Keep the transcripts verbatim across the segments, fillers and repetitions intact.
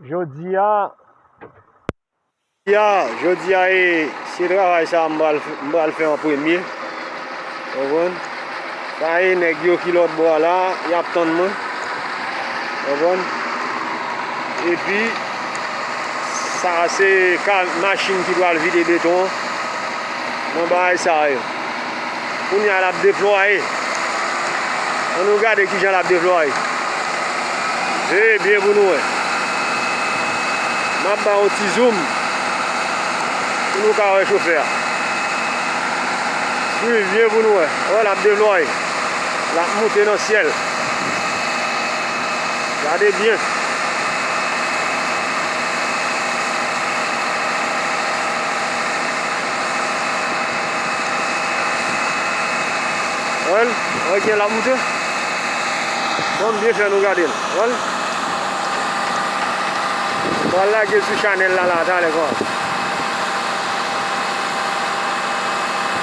Jodi a, ya, jodi a, e, se travay sa a m pral, m pral fè an premye. Konprann? Sa e nèg yo ki lòt bò a la, y ap tann mwen. Konprann? Epi, sa se ka, machin ki pral vide beton an. Nan bagay sa yo. Kounye a l ap deplwaye. Ann nou gade kijan l ap deplwaye. Veye byen pou nou wè. M ap ba yon ti zoom pou nou ka wè chofè a. Swiv byen pou nou wè. Wè l ap deplwaye. L ap moute nan syèl. Gade byen. Wè l, wè kijan l ap moute. Bon, byen fè nou gade l. Wè l. M pral lage l sou chanèl la, la, talè konsa.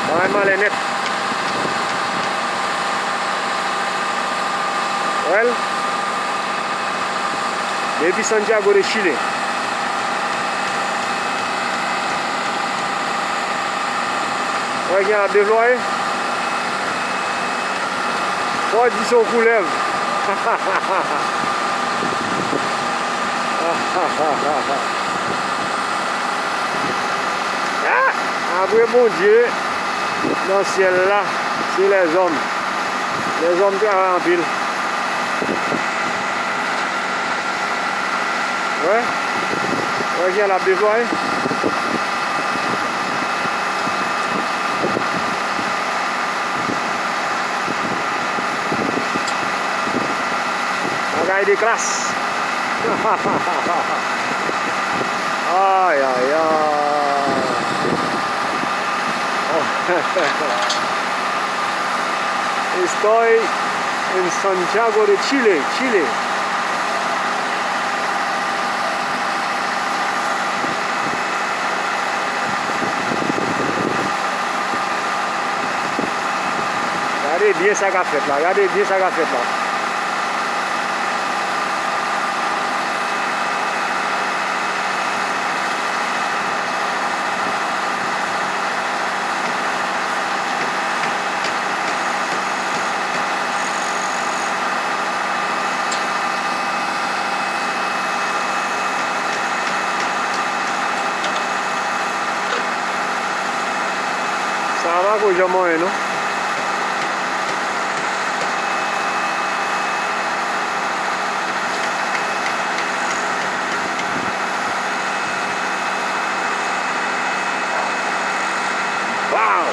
Bagay malè nèt. Wè l. Depi Santiago de Chile. Wè gen ap deplwaye. Fò di se yon koulèv. Ah, apre Bondye, nan syèl la, se lèzòm. Lèzòm travay anpil. Wè. Wè jan l ap deplwaye. Bagay de klas. Ay, ay, ay. Estoy en Santiago de Chile, Chile. Gade byen sa k ap fèt la, gade byen sa k ap fèt la. Sa a pako janm anyen non. Wow!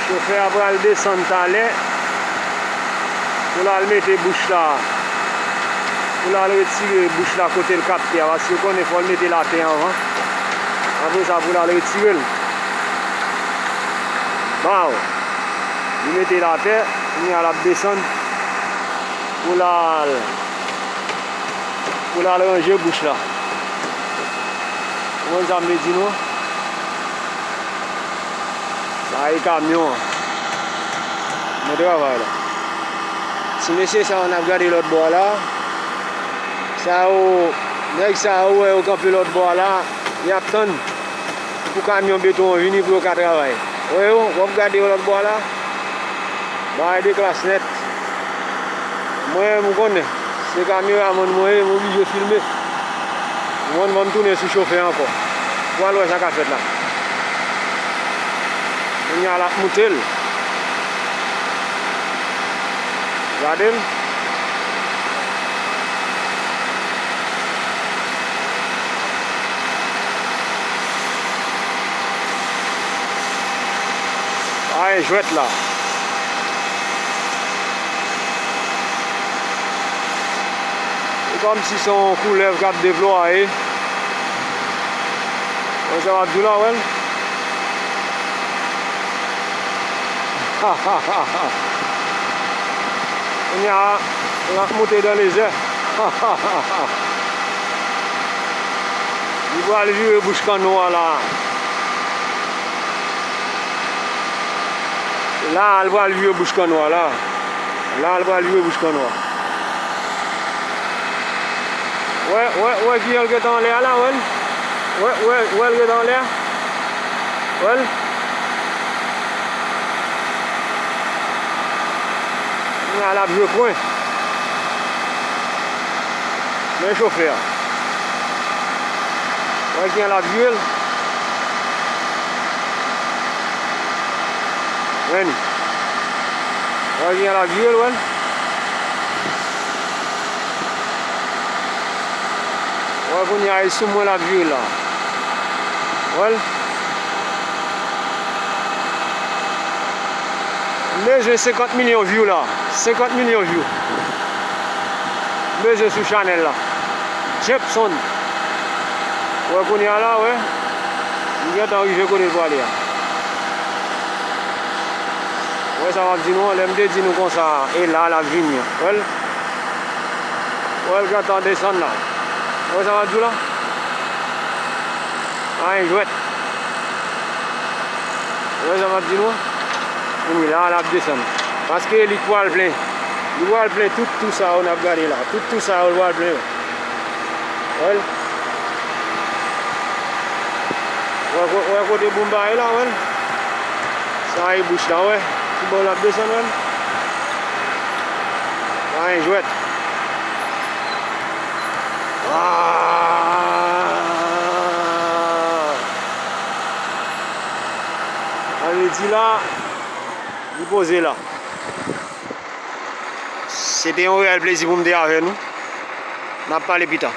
Chofè a pral desann talè pou l al mete bouch la. Pou l al retire bouch la kote l kapte a, paske ou konnen fò l mete l atè anvan. Apre sa, pou l al retire l. Baw! Li mete l atè, kounye a l ap desann pou l al, pou l al ranje bouch la. Ou konn sa m vle di nou? Sa e kamyon an. Bon travay la. Ti mesye sa yo n ap gade lòt bò a la. Sa yo, nèg sa yo, ou wè yo kanpe lòt bò a la, y ap tann pou kamyon beton an vini pou yo ka travay. Ou wè yo, w ap gade yo lòt bò a la. Bagay de klas nèt. Mwen menm, ou konnen, se kameramann mwen ye, m oblije filme. Ou konn, ban m tounen sou chofè ankò. Pou al wè sa k ap fèt la. Kounye a l ap moute l. Gade l. Ay, jwèt la. Se kòmsi se yon koulèv k ap deplwaye. Wè sa w ap di w la, wè l? Kounye a, l ap moute dan lezè. Li pral vire bouch kanno a la. La, l pral vire bouch kanno a la. La, l pral vire bouch kanno a. Wè, wè, wè kijan l gentan anlè a la, wè l. Wè, wè, wè l gentan anlè a. Wè l. Kounye a l ap jwe kwen. Men chofè a. Wè kijan l ap jwe l. Wè ni. Wè kijan l ap jwe l, wè l. Wè kounye a, e sou mwen l ap jwe la. Wè l. M bezwen senkant milyon view la. Senkant milyon view. M bezwen sou chanèl la. Jepson. Wè kounye a la, wè. M gentan rive kote l prale a. Wè sa m ap di nou an, lè m te di nou konsa, e la l ap vini an. Wè l. Wè l gentan desann la. Wè sa m ap di w la? Anyen jwèt. Wè sa m ap di nou an? Kounye la, l ap desann. Paske li pral plen. Li pral plen tout tou sa yo n ap gade la. Tout tou sa yo, li pral plen yo. Wè l. Wè, wè, wè kote boumba ye la, wè l. Sa e bouch la, wè. Ki bò l ap desann, wè l. Sa anyen jwèt. Ah! Sa vle di la, li poze la. Se te yon reyèl plezi pou m te avè nou. N ap pale pita.